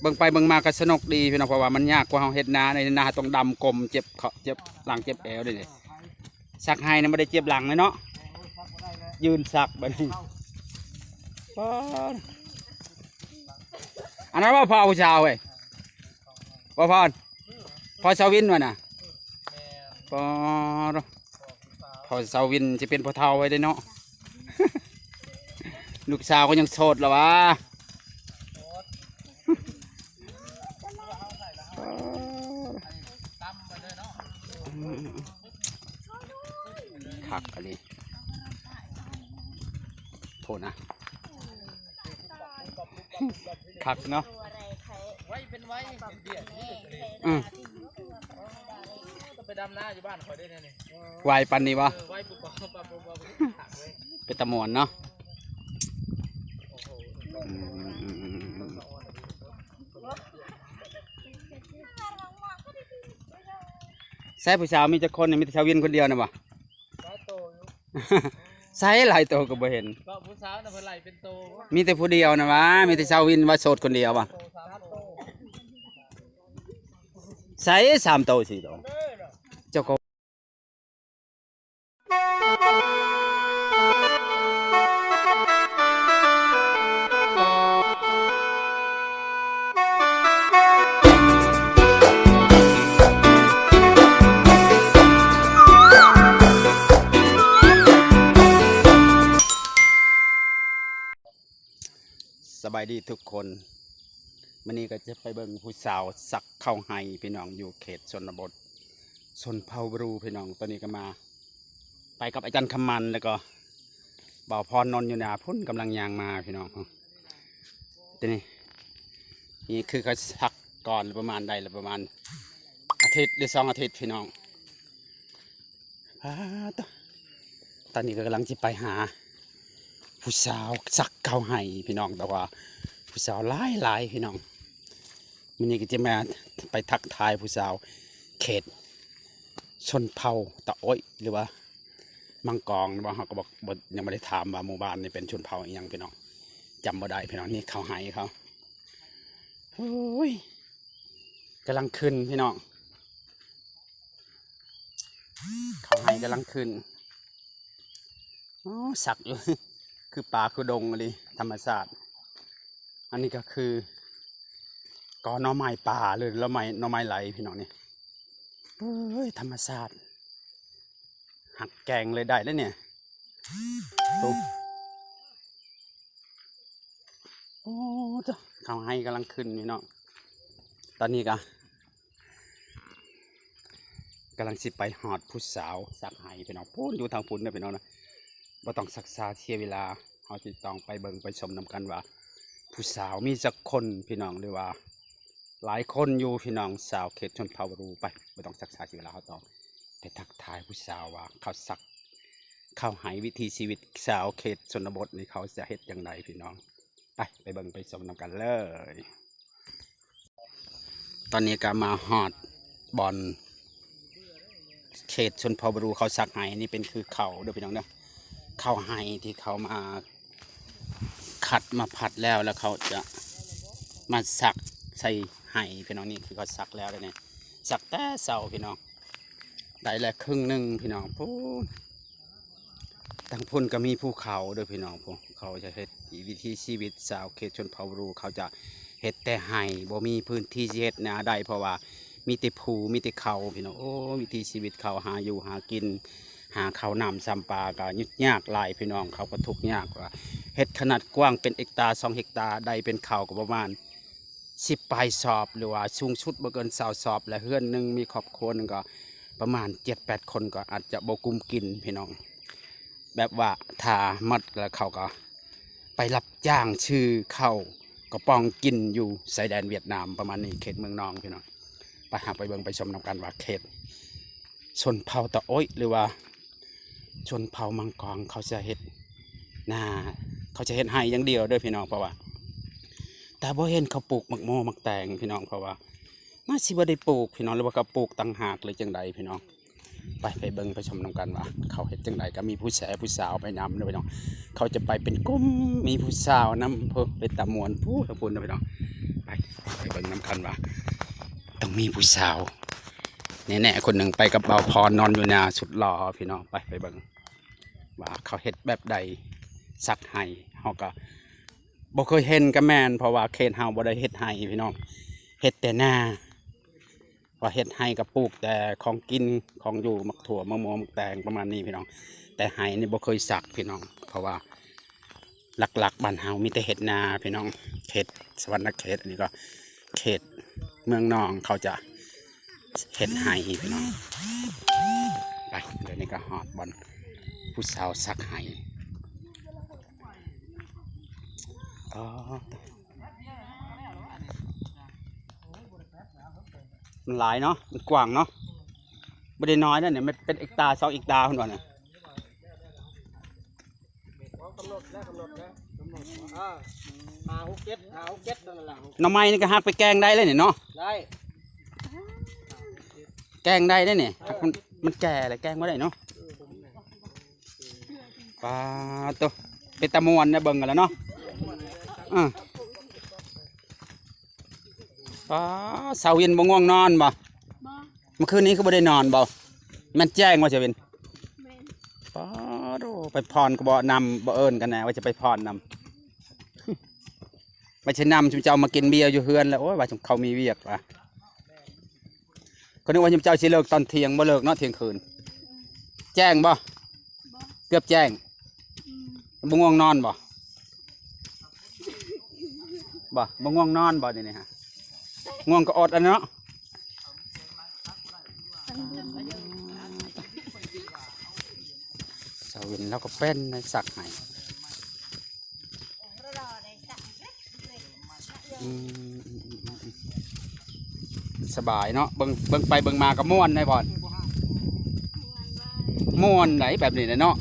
ເບິ່ງໄປເບິ່ງມາກໍສະໜຸກດີພີ່ນ້ອງ ເພາະວ່າມັນຍາກກວ່າເຮົາເຮັດນາ. ໃນນາເຮົາຕ້ອງດຳກົ້ມ ເຈັບເຂົ້າ ເຈັບຫຼັງ ເຈັບແອວເດ້ນີ້. ສັກໄຮ່ນີ້ບໍ່ໄດ້ເຈັບຫຼັງເລີຍເນາະ ຢືນສັກບັດນີ້. ປາດ ອັນນັ້ນບໍ່ພໍຜູ້ສາວເວີຍ ບໍ່ພໍ ພໍສາວວິນວ່ານະ. ປາດ ພໍສາວວິນຊິເປັນພໍ່ເຖົ້າໄວ້ເດ້ເນາະ. ລູກສາວກໍຍັງໂສດລະຫວາ. ຄັກອີ່ຫຼີ ໂທດນະ. ຄັກເນາະ ໄວເປັນໄວ ເປັນເບຍ ອືມ ຕ້ອງໄປດຳນາຢູ່ບ້ານຂ້ອຍເດ້ນີ້. ໄວປານນີ້ບໍ່? ເອີ ໄວປຸບປັບປຸບປັບປຸບປັບ ຄັກເວີຍ. ເປັນຕາມ່ວນເນາະ. ໂອ້ໂຫ ອືມ ໃສຜູ້ສາວມີຈັກຄົນນີ້? ມີແຕ່ສາວວິນຄົນດຽວນະບໍ່? ຫຼາຍໂຕຢູ່. ໃສຫຼາຍໂຕກໍບໍ່ເຫັນ ເພາະຜູ້ສາວນະເພິ່ນໄລ່ເປັນໂຕ. ມີແຕ່ຜູ້ດຽວນະຫວາ ມີແຕ່ສາວວິນວ່າໂສດຄົນດຽວຫວາ. ສາມໂຕ ໃສສາມໂຕສີ່ໂຕ ເຈົ້າຂອງ. ສະບາຍດີທຸກຄົນ ມື້ນີ້ກໍຈະໄປເບິ່ງຜູ້ສາວສັກເຂົ້າໄຮ່ພີ່ນ້ອງ ຢູ່ເຂດຊົນນະບົດ ຊົນເຜົ່າບຣູພີ່ນ້ອງ. ຕອນນີ້ກໍມາ ໄປກັບອາຈານຄຳໝັ້ນ ແລ້ວກໍບ່າວພອນນົນຢູ່ໜ້າພຸ້ນ ກຳລັງຍ່າງມາພີ່ນ້ອງ. ຕອນນີ້ ນີ້ຄືເຂົາສັກກ່ອນປະມານ ໄດ້ລະປະມານອາທິດ ຫຼື ສອງອາທິດພີ່ນ້ອງ. ປາດໂທ້ ຕອນນີ້ກໍກຳລັງຊິໄປຫາຜູ້ສາວສັກເຂົ້າໄຮ່ພີ່ນ້ອງ ແຕ່ວ່າຜູ້ສາວຫຼາຍໆພີ່ນ້ອງ. ມື້ນີ້ກໍຈະມາໄປທັກທາຍຜູ້ສາວເຂດຊົນເຜົ່າຕາໂອ້ຍ ຫຼືວ່າມັງກອງບໍ່ ເຮົາກໍບໍ່ ບໍ່ ຍັງບໍ່ໄດ້ຖາມວ່າໝູ່ບ້ານນີ້ເປັນຊົນເຜົ່າອີ່ຫຍັງພີ່ນ້ອງ ຈຳບໍ່ໄດ້ພີ່ນ້ອງ. ນີ້ເຂົ້າໄຮ່ເຂົາ ໂອ້ຍ ກຳລັງຂຶ້ນພີ່ນ້ອງ ເຂົ້າໄຮ່ກຳລັງຂຶ້ນ. ອໍ ສັກຢູ່ ຄືປ່າຄືດົງອີ່ຫຼີ ທຳມະຊາດ. ອັນນີ້ກໍຄື ກໍໜໍ່ໄມ້ປ່າ ຫຼື ໜໍ່ໄມ້ ໜໍ່ໄມ້ໄຫຼພີ່ນ້ອງນີ້. ເອີຍ ທຳມະຊາດ ຫັກແກງເລີຍ ໄດ້ແລ້ວນີ້. ໂອ້ ໂອ້ໂທ້ ເຂົ້າໄຮ່ກຳລັງຂຶ້ນພີ່ນ້ອງ. ຕອນນີ້ກະກຳລັງຊິໄປຮອດຜູ້ສາວສັກໄຮ່ພີ່ນ້ອງ ພຸ້ນ ຢູ່ທາງພຸ້ນເດີພີ່ນ້ອງນະ. ບໍ່ຕ້ອງຊັກຊ້າເສຍເວລາ ເຮົາຈະຕ້ອງໄປເບິ່ງໄປຊົມນຳກັນວ່າ ຜູ້ສາວມີຈັກຄົນພີ່ນ້ອງ ຫຼືວ່າຫຼາຍຄົນຢູ່ພີ່ນ້ອງ ຊາວເຂດຊົນເຜົ່າບຣູ. ໄປ ບໍ່ຕ້ອງຊັກຊ້າເສຍເວລາ ເຮົາຕ້ອງໄປທັກທາຍຜູ້ສາວວ່າເຂົາສັກເຂົ້າໄຮ່ ວິຖີຊີວິດຊາວເຂດຊົນນະບົດນີ້ ເຂົາຈະເຮັດຈັ່ງໃດພີ່ນ້ອງ. ໄປ ໄປເບິ່ງໄປຊົມນຳກັນເລີຍ. ຕອນນີ້ກໍມາຮອດບ່ອນເຂດຊົນເຜົ່າບຣູເຂົາສັກໄຮ່. ນີ້ເປັນຄືເຂົ້າເດີພີ່ນ້ອງເດີ ເຂົ້າໄຮ່ທີ່ເຂົາມາຄັດມາພັດແລ້ວ ແລ້ວເຂົາຈະມາສັກໃສ່ໄຮ່ພີ່ນ້ອງ. ນີ້ຄືເຂົາສັກແລ້ວເດ້ນີ້ ສັກແຕ່ເຊົ້າພີ່ນ້ອງ. ໄດ້ແລ້ວເຄິ່ງໜຶ່ງພີ່ນ້ອງ ພຸ້ນ ທາງພຸ້ນກໍມີພູເຂົາເດີພີ່ນ້ອງ. ພວກເຂົາຈະເຮັດວິຖີຊີວິດຊາວເຂດຊົນເຜົ່າບຣູ ເຂົາຈະເຮັດແຕ່ໄຮ່ ບໍ່ມີພື້ນທີ່ຊິເຮັດນາໄດ້ ເພາະວ່າມີແຕ່ພູ ມີແຕ່ເຂົາພີ່ນ້ອງ. ໂອ້ ວິຖີຊີວິດເຂົາ ຫາຢູ່ຫາກິນ ຫາເຂົ້ານ້ຳຊຳປາກໍຫຍຸ້ງຍາກຫຼາຍພີ່ນ້ອງ. ເຂົາກໍທຸກຍາກວ່າ ເຮັດຂະໜາດກວ້າງເປັນເຮັກຕາ ສອງເຮັກຕາ ໄດ້ເປັນເຂົ້າກໍປະມານ ສິບປາຍສອບ ຫຼືວ່າສູງສຸດບໍ່ເກີນຊາວສອບ ແລະ ເຮືອນໜຶ່ງມີຄອບຄົວໜຶ່ງກໍປະມານເຈັດແປດຄົນ ກໍອາດຈະບໍ່ກຸ້ມກິນພີ່ນ້ອງ. ແບບວ່າຖ້າໝົດແລ້ວເຂົາກໍໄປຮັບຈ້າງຊື້ເຂົ້າກະປ໋ອງກິນຢູ່ຊາຍແດນຫວຽດນາມ ປະມານນີ້ ເຂດເມືອງນອງພີ່ນ້ອງ. ໄປ ເຮົາໄປເບິ່ງໄປຊົມນຳກັນວ່າເຂດຊົນເຜົ່າຕາໂອ້ຍ ຫຼືວ່າ ຊົນເຜົ່າມັງກອງເຂົາຈະເຮັດນາ ເຂົາຈະເຮັດໄຮ່ຢ່າງດຽວເດີພີ່ນ້ອງ. ເພາະວ່າ ແຕ່ບໍ່ເຫັນເຂົາປູກໝາກໂມໝາກແຕງພີ່ນ້ອງ ເພາະວ່າໜ້າຊິບໍ່ໄດ້ປູກພີ່ນ້ອງ ຫຼືວ່າເຂົາປູກຕ່າງຫາກ ຫຼືຈັ່ງໃດພີ່ນ້ອງ. ໄປ ໄປເບິ່ງໄປຊົມນຳກັນວ່າເຂົາເຮັດຈັ່ງໃດ ກໍມີຜູ້ແຊຜູ້ສາວໄປນຳເດີພີ່ນ້ອງ. ເຂົາຈະໄປເປັນກຸ່ມ ມີຜູ້ສາວນຳ ເພິ່ນເປັນຕາມ່ວນພຸ້ນທາງພຸ້ນເດີພີ່ນ້ອງ. ໄປ ໄປເບິ່ງນຳກັນວ່າຕ້ອງມີຜູ້ສາວແນ່ໆຄົນໜຶ່ງໄປກັບບ່າວພອນ ນອນຢູ່ໜ້າສຸດຫຼໍ່ພີ່ນ້ອງ. ໄປ ໄປເບິ່ງວ່າເຂົາເຮັດແບບໃດ ສັກໄຮ່. ເຮົາກໍບໍ່ເຄີຍເຫັນກໍແມ່ນ ເພາະວ່າເຂດເຮົາບໍ່ໄດ້ເຮັດໄຮ່ພີ່ນ້ອງ ເຮັດແຕ່ນາ. ວ່າເຮັດໄຮ່ກໍປູກແຕ່ຂອງກິນ ຂອງຢູ່ ໝາກຖົ່ວ ໝາກມ່ວງ ໝາກແຕງ ປະມານນີ້ພີ່ນ້ອງ. ແຕ່ໄຮ່ນີ້ບໍ່ເຄີຍສັກພີ່ນ້ອງ ເພາະວ່າຫຼັກໆບ້ານເຮົາມີແຕ່ເຮັດນາພີ່ນ້ອງ. ເຂດສະຫວັນນະເຂດ ອັນນີ້ກໍເຂດເມືອງນອງ ເຂົາຈະເຮັດໄຮ່ພີ່ນ້ອງ. ໄປ ດຽວນີ້ກໍຮອດບ່ອນຜູ້ສາວສັກໄຮ່. ອໍ ມັນຫຼາຍເນາະ ມັນກວ້າງເນາະ ບໍ່ໄດ້ນ້ອຍເດ້ນີ້ ມັນເປັນເຮັກຕາ ສອງເຮັກຕາພຸ້ນວ່ານະ. ກຳນົດແລ້ວ ກຳນົດແລ້ວ ກຳນົດ ເອີ ຫ້າຫົກເຈັດ ຫ້າຫົກເຈັດ ນັ້ນແຫຼະ. ໜໍ່ໄມ້ນີ້ກໍຫັກໄປແກງໄດ້ເລີຍນີ້ເນາະ ໄດ້ ແກງໄດ້ເດ້ນີ້. ເອີ ມັນ ມັນແກ່ແລ້ວ ແກງບໍ່ໄດ້ເນາະ. ປາໂຕ ເປັນຕາມ່ວນນະ ເບິ່ງກັນແລ້ວເນາະ. ເອີ ປາ ສາວວິນບໍ່ງ່ວງນອນບໍ່? ບໍ່ ເມື່ອຄືນນີ້ຄືບໍ່ໄດ້ນອນບໍ່? ແມ່ນແຈ້ງບໍ່ສາວວິນ? ແມ່ນ. ປາໂຕ ໄປພອນກໍບໍ່ນຳ ບໍ່ເອີ້ນກັນແນ່ວ່າຈະໄປພອນນຳ. ວ່າຊິນຳຊຸມເຈົ້າມາກິນເບຍຢູ່ເຮືອນແລ້ວ ໂອ້ຍ ວ່າເຂົາມີວຽກວ່າ. ກໍນຶກວ່າເຈົ້າຊິເລີກຕອນທ່ຽງ ບໍ່ເລີກເນາະ ທ່ຽງຄືນ. ແຈ້ງບໍ່? ບໍ່ ເກືອບແຈ້ງ. ອືມ ບໍ່ງ່ວງນອນບໍ່? ບໍ່ ບໍ່ງ່ວງນອນບໍ່ດຽວນີ້ຫະ? ງ່ວງກໍອົດແລ້ວເນາະ. ສາວວິນລາວກໍເປັນນາຍສັກໃຫ້. ອືມ ສະບາຍເນາະ ເບິ່ງ ເບິ່ງໄປເບິ່ງມາກໍມ່ວນໄດ໋ບ່ອນ ມ່ວນໄດ໋ແບບນີ້ນະເນາະ.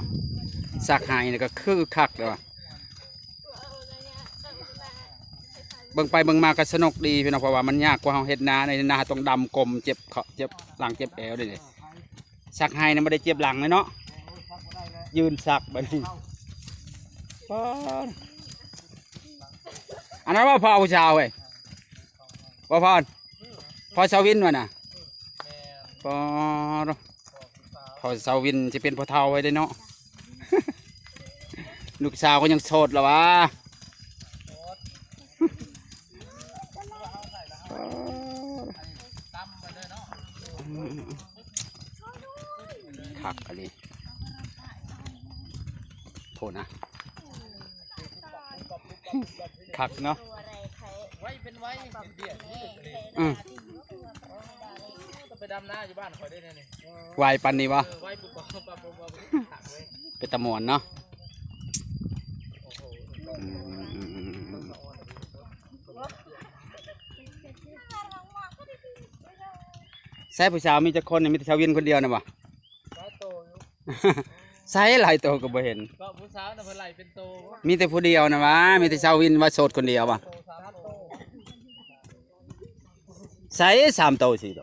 ສັກໄຮ່ນີ້ກໍຄືຄັກເດ້ວ່າ ເບິ່ງໄປເບິ່ງມາກໍສະໜຸກດີພີ່ນ້ອງ ເພາະວ່າມັນຍາກກວ່າເຮົາເຮັດນາ. ໃນນາຕ້ອງດຳກົ້ມ ເຈັບເຄາະ ເຈັບຫຼັງ ເຈັບແອວເດ້. ສັກໄຮ່ນີ້ບໍ່ໄດ້ເຈັບຫຼັງເລີຍເນາະ ຢືນສັກບາດນີ້. ປາດ ອັນນັ້ນວ່າພໍ່ຜູ້ສາວເອີຍ ບໍ່ພອນ ພໍ່ສາວວິນວ່ານະ. ປາດ ພໍ່ສາວວິນຊິເປັນພໍ່ເຖົ້າໄວ້ເດ້ເນາະ. ລູກສາວກໍຍັງໂສດລະຫວາ. ຄັກອີ່ຫຼີ ໂພດນະ ຄັກເນາະ. ໄວເປັນໄວ ເປັນເບຍ ອືມ ຕ້ອງໄປດຳນາຢູ່ບ້ານຂ້ອຍເດ້ນີ້. ໄວປານນີ້ບໍ່? ເອີ ໄວປຸບປັບປຸບປັບປຸບປັບ ຄັກເວີຍ. ເປັນຕາມ່ວນເນາະ. ອືມ ໃສຜູ້ສາວມີຈັກຄົນ? ມີແຕ່ສາວວິນຄົນດຽວນະບໍ່? ຫຼາຍໂຕຢູ່. ໃສຫຼາຍໂຕກໍບໍ່ເຫັນ. ກໍຜູ້ສາວນະເພິ່ນໄລ່ເປັນໂຕ. ມີແຕ່ຜູ້ດຽວນະຫວາ? ມີແຕ່ສາວວິນວ່າໂສດຄົນດຽວຫວາ? ໂຕສາມໂຕ. ໃສສາມໂຕສີ່ໂຕ?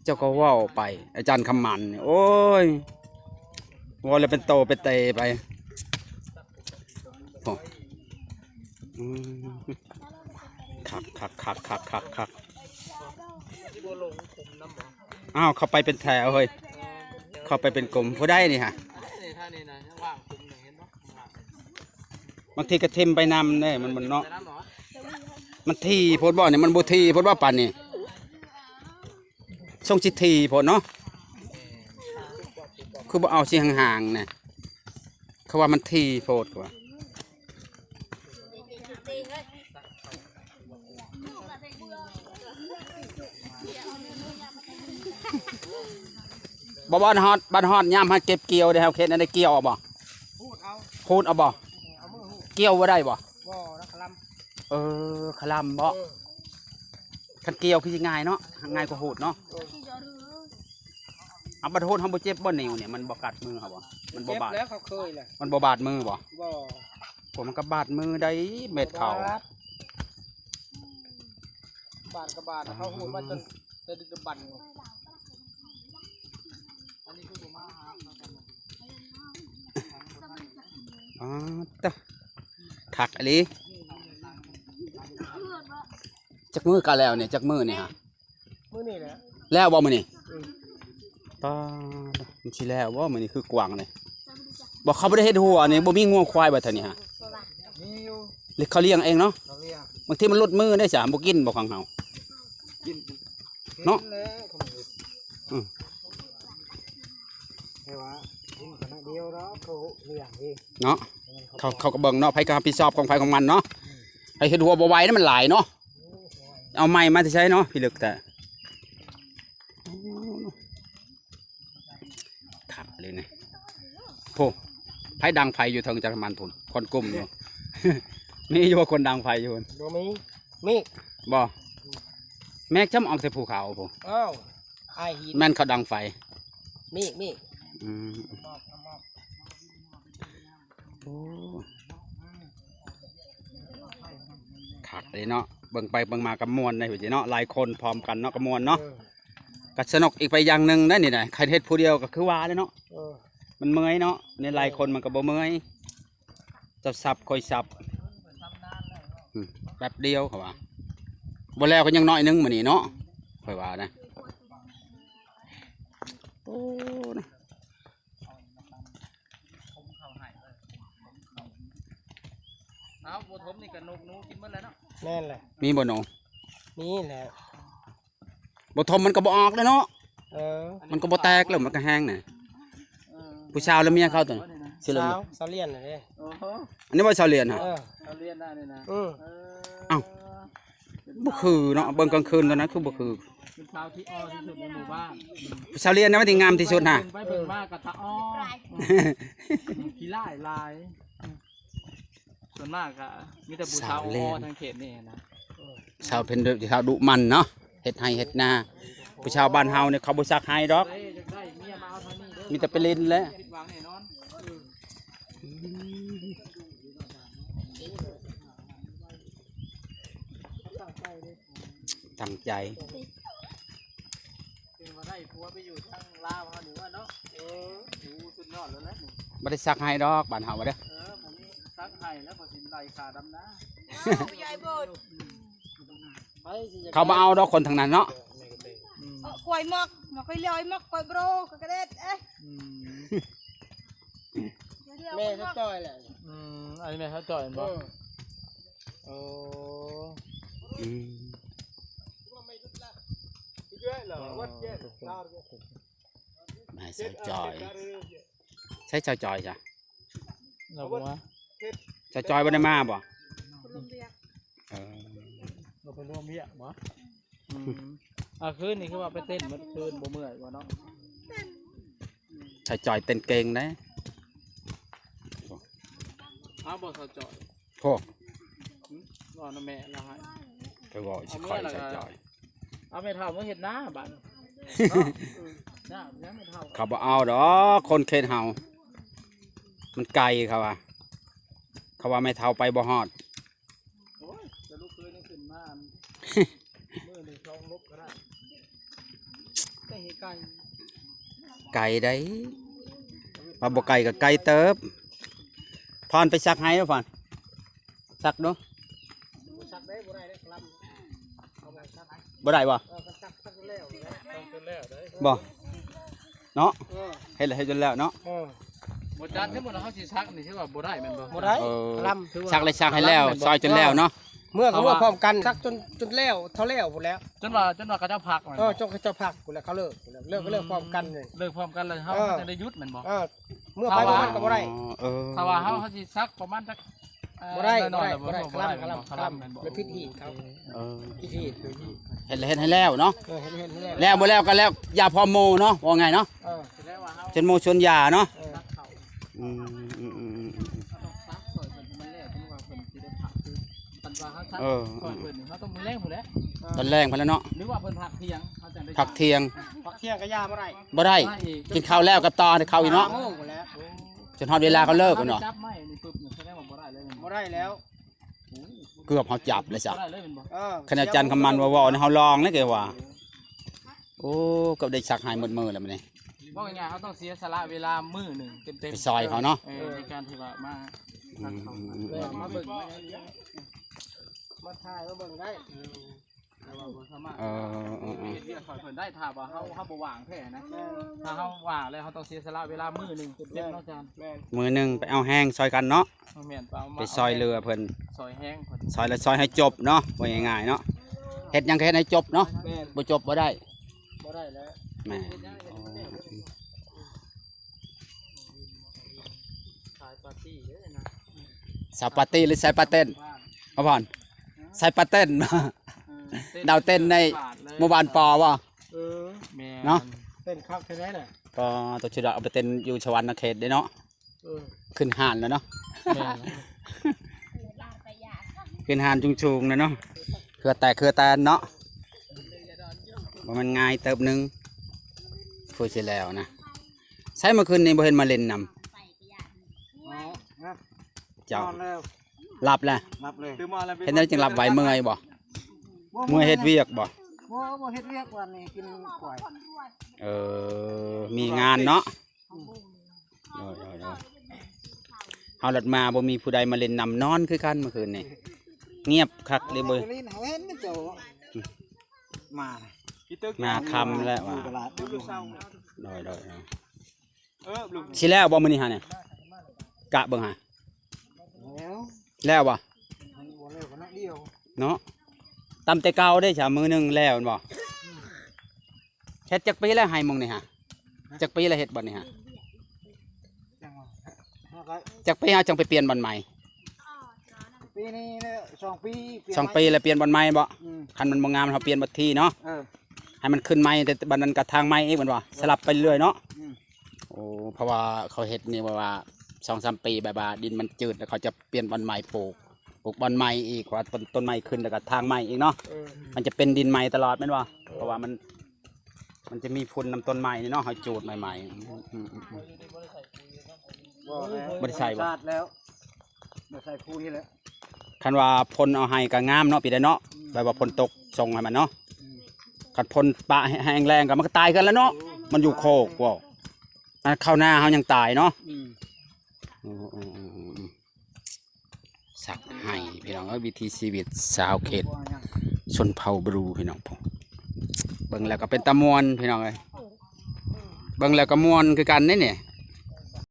ເຈົ້າກໍເວົ້າໄປ ອາຈານຄຳໝັນນີ້ ໂອ້ຍ ເວົ້າແລ້ວເປັນໂຕເປັນເຕໄປ. ໂອ້ ອືມ ຄັກໆໆໆໆ. ອ້າວ ເຂົ້າໄປເປັນແຖວເຮີ້ຍ ເຂົ້າໄປເປັນກຸ່ມ. ຜູ້ໃດນີ້ຫະ? ນີ້ ທ່ານນີ້ນະ ຍັງວ່າງກຸ່ມໜຶ່ງ ເຫັນບໍ່? ບາງທີກໍຖິ້ມໄປນຳເດ້ ມັນ ມັນເນາະ ມັນຖີ່ໂພດບໍ່ນີ້? ມັນບໍ່ຖີ່ໂພດບໍ່ປານນີ້? ຊົງຊິຖີ່ໂພດເນາະ ຄືບໍ່ເອົາຊິຫ່າງໆນະ ເຂົາວ່າມັນຖີ່ໂພດວ່າ. ບໍ່ ບ້ານຮອດ ບ້ານຮອດຍາມເຮົາເກັບກ່ຽວເດ້ ເຮົາເຮັດແນວໃດ ກ່ຽວເອົາບໍ່? ຂູດເອົາ ຂູດເອົາບໍ່? ເອີ ເອົາມືຂູດ ກ່ຽວບໍ່ໄດ້ບໍ່? ບໍ່ ລະຄະລຳ. ເອີ ຄະລຳບໍ່? ເອີ ຄັນກ່ຽວຄືຊິງ່າຍເນາະ ງ່າຍກວ່າຂູດເນາະ. ເອີ ເອົາ ບັດຂູດເຮົາບໍ່ເຈັບບໍ່? ນິ້ວນີ້ມັນບໍ່ກັດມືເຮົາບໍ່? ມັນບໍ່ບາດ? ເຈັບແລ້ວ ເຂົາເຄີຍແລ້ວ. ມັນບໍ່ບາດມືບໍ່? ບໍ່. ໂອ້ ມັນກໍບາດມືໄດ໋ ເມັດເຂົາ ບາດ ບາດກໍບາດ ເຂົາຂູດມາຈົນແຕ່ດຶກດຳບັນ. ອໍ ຕະ ຄັກອີ່ຫຼີ. ຈັກມື້ກະແລ້ວນີ້? ຈັກມື້ນີ້ຫະ? ມື້ນີ້ແຫຼະ. ແລ້ວບໍ່ມື້ນີ້? ອືມ. ປ້າ ມັນຊິແລ້ວບໍ່ມື້ນີ້? ຄືກວ້າງເລີຍ. ບໍ່ ເຂົາບໍ່ໄດ້ເຮັດຮົ້ວນີ້ ບໍ່ມີງົວຄວາຍບໍ່ແຖວນີ້ຫະ? ມີຢູ່. ເຂົາລ້ຽງເອງເນາະ? ເຂົາລ້ຽງ. ບາງທີມັນຫຼຸດມືໄດ້ສະ ບໍ່ກິນບໍ່ຂອງເຮົາ? ກິນ. ເນາະ? ອືມ. ແຕ່ວ່າກິນຂະນະດຽວດອກ ເຂົາລ້ຽງເອງເນາະ. ເຂົາ ເຂົາກໍເບິ່ງເນາະ ໃຜກໍຮັບຜິດຊອບຂອງໃຜຂອງມັນເນາະ. ໃຜເຮັດຮົ້ວບໍ່ໄຫວນະ ມັນຫຼາຍເນາະ. ເອົາໄມ້ມາແຕ່ໃສເນາະ ພິລຶກແທ້. ຄັກເລີຍນີ້. ໂພ ໃຜດັງໄຟຢູ່ເທິງຈັກມັນພຸ້ນ ຄວັນກຸ້ມຢູ່. ມີຢູ່ບໍ່ຄົນດັງໄຟຢູ່ພຸ້ນ? ບໍ່ມີ. ມີ. ບໍ່? ແມັກຈຳອອກແຕ່ພູເຂົາພຸ້ນ. ອ້າວ ອ້າຍຫີນ ແມ່ນເຂົາດັງໄຟ. ມີ ມີ. ອືມ. ໂອ້ ຄັກເລີຍເນາະ. ເບິ່ງໄປເບິ່ງມາກໍມ່ວນເດ້ ເນາະ ຫຼາຍຄົນພ້ອມກັນເນາະ ກໍມ່ວນເນາະ. ເອີ ກໍສະໜຸກອີກໄປຢ່າງໜຶ່ງໄດ໋ນີ້ນະ. ຄັນເຮັດຜູ້ດຽວກໍຄືວ່າແຫຼະເນາະ. ເອີ ມັນເມື່ອຍເນາະ ໃນຫຼາຍຄົນມັນກໍບໍ່ເມື່ອຍ. ເຈົ້າສັບຂ້ອຍສັບ ອືມ ແປັບດຽວເຂົາວ່າ. ບໍ່ແລ້ວກໍຍັງໜ້ອຍໜຶ່ງມື້ນີ້ເນາະ ຂ້ອຍວ່ານະ. ໂອ້ ນະ. ເອົາ ບໍ່ຖົມນີ້ກໍນົກໜູກິນໝົດແລ້ວເນາະ. ແມ່ນແຫຼະ. ມີບໍ່ໜູ? ມີແຫຼະ. ບໍ່ຖົມມັນກໍບໍ່ອອກເດ້ເນາະ. ເອີ ມັນກໍບໍ່ແຕກແລ້ວ ມັນກໍແຫ້ງນະ. ເອີ ຜູ້ສາວແລະເມຍເຂົາຕົວ ຊື່ລະ ສາວ ສາວລຽນນະເດ້. ໂອ້ໂຫ ອັນນີ້ບໍ່ສາວລຽນຫະ? ເອີ ສາວລຽນນະນີ້ນະ. ອືມ. ເອີ ເອົ້າ ບໍ່ຄືເນາະ ເບິ່ງກາງຄືນຕົວນັ້ນຄືບໍ່ຄື. ເປັນສາວທີ່ອໍທີ່ສຸດໃນໝູ່ບ້ານ. ສາວລຽນນະມັນທີ່ງາມທີ່ສຸດຫະ. ໄປເບິ່ງມາກໍຕາອໍ ຂີ້ລ້າຍຫຼາຍ. ສ່ວນມາກກະມີແຕ່ຜູ້ສາວ ສາວແຫຼມ ອໍທາງເຂດນີ້ນະ. ສາວເພັນດຸ ສາວດຸໝັ່ນເນາະ ເຮັດໄຮ່ເຮັດນາ. ຜູ້ສາວບ້ານເຮົານີ້ເຂົາບໍ່ຊັກໄຮ່ດອກ ເອີ ຢາກໄດ້ເມຍມາເອົາທາງນີ້ເດີ ມີແຕ່ໄປຫຼິ້ນແຫຼະ. ຜິດຫວັງແນ່ນອນ. ຕັ້ງໃຈ ເອີ ຕັ້ງໃຈ. ເປັນວ່າໄດ້ຜົວໄປຢູ່ທາງລາວເຮົານີ້ວ່າເນາະ. ເອີ ໂອ້ ສຸດຍອດແລ້ວແຫຼະນີ້. ບໍ່ໄດ້ຊັກໄຮ່ດອກບ້ານເຮົາວ່າເດີ. ເອີ ບໍ່ມີຊັກໄຮ່ແລ້ວ ກໍຊິໄລ່ຄ່າດຳນາ. ອ້າວ ຜູ້ໃຫຍ່ໂພດ. ອືມ ໄປຊິຢາກ ເຂົາບໍ່ເອົາດອກຄົນທາງນັ້ນເນາະ. ອືມ ເອີ ກວຍໝອກ ໝອກກວຍລອຍ ໝອກກວຍໂບຣ ກວຍກະເດັດ ເອີຍ. ອືມ ແມ່ເຂົາຈ່ອຍແຫຼະ. ອືມ ອັນນີ້ແມ່ເຂົາຈ່ອຍແມ່ນບໍ່? ເອີ ໂອ້ ອືມ ໃຫ້ສາວຈ່ອຍ ໃຊ້ສາວຈ່ອຍຊະ ລາວບໍ່ມາ. ສາວຈ່ອຍບໍ່ໄດ້ມາບໍ່? ລວມວຽກ. ເອີ ລາວໄປລວມວຽກບໍ່? ອືມ ອາ ຄືນນີ້ຄືວ່າໄປເຕັ້ນໝົດຄືນ ບໍ່ເມື່ອຍບໍ່ເນາະ? ສາວຈ່ອຍເຕັ້ນເກັ່ງເດ້. ເອົາບໍ່ສາວຈ່ອຍ? ໂອ້ ຫຶ ເວົ້ານຳແມ່ລາວໃຫ້ ໄປເວົ້າຊິຂ້ອຍສາວຈ່ອຍ. ເອົາແມ່ເຖົ້າມາເຮັດນາບາດນີ້ເນາະ. ເອີ ນາແມ່ເຖົ້າ ເຂົາບໍ່ເອົາດອກ ຄົນເຂດເຮົາ ມັນໄກ ເຂົາວ່າ ເຂົາວ່າແມ່ເຖົ້າໄປບໍ່ຮອດ. ໂອ້ຍ ແຕ່ລູກເຂີຍນີ້ຂຶ້ນມາ ມື້ໜຶ່ງສອງລົບກໍໄດ້ ໄປເຮັດໄກ່ ໄກໃດ໋ ວ່າບໍ່ໄກກໍໄກເຕີບ. ພອນໄປຊັກໄຮ່ ພອນ ຊັກດູ. ບໍ່ຊັກໄດ້ ບໍ່ໄດ້ເດ້ ກະລຳ ບໍ່ໄດ້ບໍ່? ເອີ ຄັນຊັກ ຊັກແລ້ວ ບໍ່ເນາະ. ເອີ ເຮັດແລ້ວ ເຮັດຈົນແລ້ວເນາະ. ເອີ ບໍ່ຈັດ ສົມມຸດວ່າເຮົາຊິຊັກນີ້ ຖືວ່າບໍ່ໄດ້ແມ່ນບໍ່? ບໍ່ໄດ້ ເອີ ກະລຳ ຊັກແລ້ວ ຊັກໃຫ້ແລ້ວ ເອີ ຊອຍຈົນແລ້ວເນາະ. ເມື່ອກໍເມື່ອ ເພາະວ່າ ພ້ອມກັນ ຊັກຈົນ ຈົນແລ້ວ ເທົ່າແລ້ວພຸ້ນແລ້ວ ຈົນວ່າ ຈົນວ່າເຂົາເຈົ້າພັກແມ່ນບໍ່? ເອີ ຈົນເຂົາເຈົ້າພັກພຸ້ນແຫຼະ ເຂົາເລີກພຸ້ນແຫຼະ ເລີກກໍເລີກ ອືມ ພ້ອມກັນເລີຍ ເລີກພ້ອມກັນເລີຍ ເຮົາ ເອີ ກໍຈັ່ງໄດ້ຢຸດແມ່ນບໍ່? ເອີ ເມື່ອໄປ ເພາະວ່າ ເມື່ອມັນກໍບໍ່ໄດ້. ອໍ ເອີ ຖ້າວ່າເຮົາ ເຮົາຊິຊັກປະມານຈັກ ເອີ ບໍ່ໄດ້ ບໍ່ໄດ້ ບໍ່ໄດ້ ບໍ່ໄດ້ ກະລຳ ກະລຳ ກະລຳ ກະລຳແມ່ນບໍ່? ແມ່ນຜິດຮີດເຂົາ ເອີ ຜິດຮີດ ຜິດຮີດ ເຮັດ ເຮັດໃຫ້ແລ້ວເນາະ. ເອີ ເຮັດ ເຮັດໃຫ້ແລ້ວ ແລ້ວບໍ່ແລ້ວກໍແລ້ວ ຢ່າພ້ອມໝູ່ເນາະ ເວົ້າງ່າຍເນາະ. ເອີ ຈົນໝູ່ຊົນຢ່າເນາະ. ເອີ ອືມ ອືມ ອືມ ອືມ ເອີ ຕອນແລງພຸ້ນແຫຼະເນາະ ຫຼືວ່າເພິ່ນພັກທ່ຽງ ເຮົາຈັ່ງໄດ້ ພັກທ່ຽງ ພັກທ່ຽງກໍຢ່າບໍ່ໄດ້ ບໍ່ໄດ້ ບໍ່ໄດ້ອີກ ກິນເຂົ້າແລ້ວກໍຕໍ່ເຂົ້າອີກເນາະ. ໂມງພຸ້ນແຫຼະ ຈົນຮອດເວລາເຂົາເລີກພຸ້ນເນາະ. ຈັບໄມ້ນີ້ປຶບ ແສດງວ່າບໍ່ໄດ້ເລີຍ ບໍ່ໄດ້ແລ້ວ ເກືອບເຮົາຈັບແລ້ວຊະ ບໍ່ໄດ້ເລີຍແມ່ນບໍ່? ເອີ ຂະນາດຈັນຄຳມັນວ່າເວົ້າໃນເຮົາລອງເດ້ ແກວ່າ ໂອ້ ກໍໄດ້ຊັກໃຫ້ໝົດມື້ແລ້ວມື້ນີ້. ເວົ້າງ່າຍໆ ເຮົາຕ້ອງເສຍສະຫຼະເວລາມື້ໜຶ່ງເຕັມໆ ໄປຊ່ອຍເຂົາເນາະ ເອີ ໃນການທີ່ວ່າມາ ອືມ ມາເບິ່ງ ມາ ມາຖ່າຍມາເບິ່ງໄດ້ ແຕ່ວ່າບໍ່ສາມາດ ເອີ ເຮັດວຽກຊ່ອຍເພິ່ນໄດ້ ຖ້າວ່າເຮົາ ເຮົາບໍ່ວ່າງແທ້ນະ ແມ່ນ ຖ້າເຮົາວ່າງແລ້ວ ເຮົາຕ້ອງເສຍສະຫຼະເວລາມື້ໜຶ່ງເຕັມໆເນາະ ອາຈານ ແມ່ນ ມື້ໜຶ່ງໄປເອົາແຮງຊ່ອຍກັນເນາະ ແມ່ນ ໄປເອົາມາ ໄປຊ່ອຍເຫຼືອເພິ່ນ ຊ່ອຍແຮງເພິ່ນ ຊ່ອຍແລ້ວຊ່ອຍໃຫ້ຈົບເນາະ ເວົ້າງ່າຍໆເນາະ ເຮັດຫຍັງກໍເຮັດໃຫ້ຈົບເນາະ ແມ່ນ ບໍ່ຈົບບໍ່ໄດ້ ບໍ່ໄດ້ແລ້ວ ແມ່ນ ສາຍປາຕີ້ເດ້ນະ ສາຍປາຕີ້ ຫຼື ສາຍປາເຕັ້ນ ພໍ່ພອນ ສາຍປາເຕັ້ນ ເອີ ດາວເຕັ້ນໃນໝູ່ບ້ານປໍບໍ່ ເອີ ແມ່ນ ເນາະ ເຕັ້ນຄັກແທ້ໃດລະ ກໍຕົວຊິໄດ້ເອົາໄປເຕັ້ນຢູ່ສະຫວັນນະເຂດເດ້ເນາະ ເອີ ຂຶ້ນຮ້ານແລ້ວເນາະ ແມ່ນ ຂຶ້ນຮ້ານສູງໆແລ້ວເນາະ ເຄືອແຕກເຄືອແຕນເນາະ ບໍ່ແມ່ນງ່າຍເຕີບໜຶ່ງ ເພື່ອຊິແລ້ວນະ ໃສເມື່ອຄືນນີ້ບໍ່ເຫັນມາຫຼິ້ນນຳ ເຈົ້າ ນອນແລ້ວ ຫຼັບແລ້ວ ຫຼັບເລີຍ ເຮັດແນວໃດຈຶ່ງຫຼັບໄວ ເມື່ອຍບໍ່ ເມື່ອຍເຮັດວຽກບໍ່ ບໍ່ ບໍ່ເຮັດວຽກ ວັນນີ້ກິນກ້ວຍ ເອີ ມີງານເນາະ ອືມ ໂດຍໆໆ ເຮົາລັດມາບໍ່ມີຜູ້ໃດມາຫຼິ້ນນຳ ນອນຄືກັນເມື່ອຄືນນີ້ ງຽບຄັກເລີຍເວີຍ ມາ ມາຄ່ຳແລ້ວວ່າ ໂດຍໆ ເອີ ຊິແລ້ວບໍ່ມື້ນີ້ຫານີ້ ກະເບິ່ງຫາ ແລ້ວ ແລ້ວບໍ່ ມັນບໍ່ແລ້ວກໍໜ້ອຍດຽວ ເນາະ ຕຳແຕ່ເກົ່າເດ້ຊະ ມື້ໜຶ່ງແລ້ວແມ່ນບໍ່ ອືມ ເຮັດຈັກປີແລ້ວໄຮ່ໝ່ອງນີ້ຫາ ຈັກປີແລ້ວເຮັດບ່ອນນີ້ຫາ ຈັ່ງວ່າ ເຮົາກໍ ຈັກປີເຮົາຈັ່ງໄປປ່ຽນບ່ອນໃໝ່ ປີນີ້ແຫຼະ ສອງປີ ສອງປີແລ້ວປ່ຽນບ່ອນໃໝ່ບໍ່ ອືມ ຄັນມັນບໍ່ງາມເຮົາປ່ຽນບັດທີເນາະ ເອີ ໃຫ້ມັນຂຶ້ນໃໝ່ ແຕ່ບັດນັ້ນກໍທາງໃໝ່ອີກແມ່ນບໍ່ ສະຫຼັບໄປເລື້ອຍເນາະ ອືມ ໂອ້ ເພາະວ່າເຂົາເຮັດນີ້ແບບວ່າ ສອງສາມປີ ແບບວ່າດິນມັນຈືດ ແລ້ວເຂົາຈະປ່ຽນບ່ອນໃໝ່ປູກ ປູກບ່ອນໃໝ່ອີກ ເພາະວ່າຕົ້ນ ຕົ້ນໄມ້ຂຶ້ນ ແລ້ວກໍທາງໃໝ່ອີກເນາະ ເອີ ມັນຈະເປັນດິນໃໝ່ຕະຫຼອດແມ່ນບໍ່ ເອີ ເພາະວ່າມັນ ມັນຈະມີຝຸ່ນນຳຕົ້ນໄມ້ນີ້ເນາະ ເຮົາຈູດໃໝ່ໆ ອືມໆໆ ບໍ່ແລ້ວ ບໍ່ໄດ້ໃສ່ບໍ່ ແລ້ວ ບໍ່ໃສ່ຄູ່ນີ້ແຫຼະ ຄັນວ່າຝົນເອົາໃຫ້ກໍງາມເນາະ ປີໃດເນາະ ອືມ ແບບວ່າຝົນຕົກສົ່ງໃຫ້ມັນເນາະ ອືມ ຄັນຝົນປະແຮງແລ້ງກໍມັນກໍຕາຍຄືກັນແລ້ວເນາະ ມັນຢູ່ໂຄກ ໂອ້ ອັນເຂົ້ານາເຮົາຍັງຕາຍເນາະ ອືມ ໂອ້ ໂອ້ ໂອ້ ໂອ້ ສັກໄຮ່ພີ່ນ້ອງເອີຍ ວິຖີຊີວິດຊາວເຂດຊົນເຜົ່າບຣູພີ່ນ້ອງ ເບິ່ງແລ້ວກໍເປັນຕາມ່ວນພີ່ນ້ອງເອີຍ ເບິ່ງແລ້ວກໍມ່ວນຄືກັນເດ້ນີ້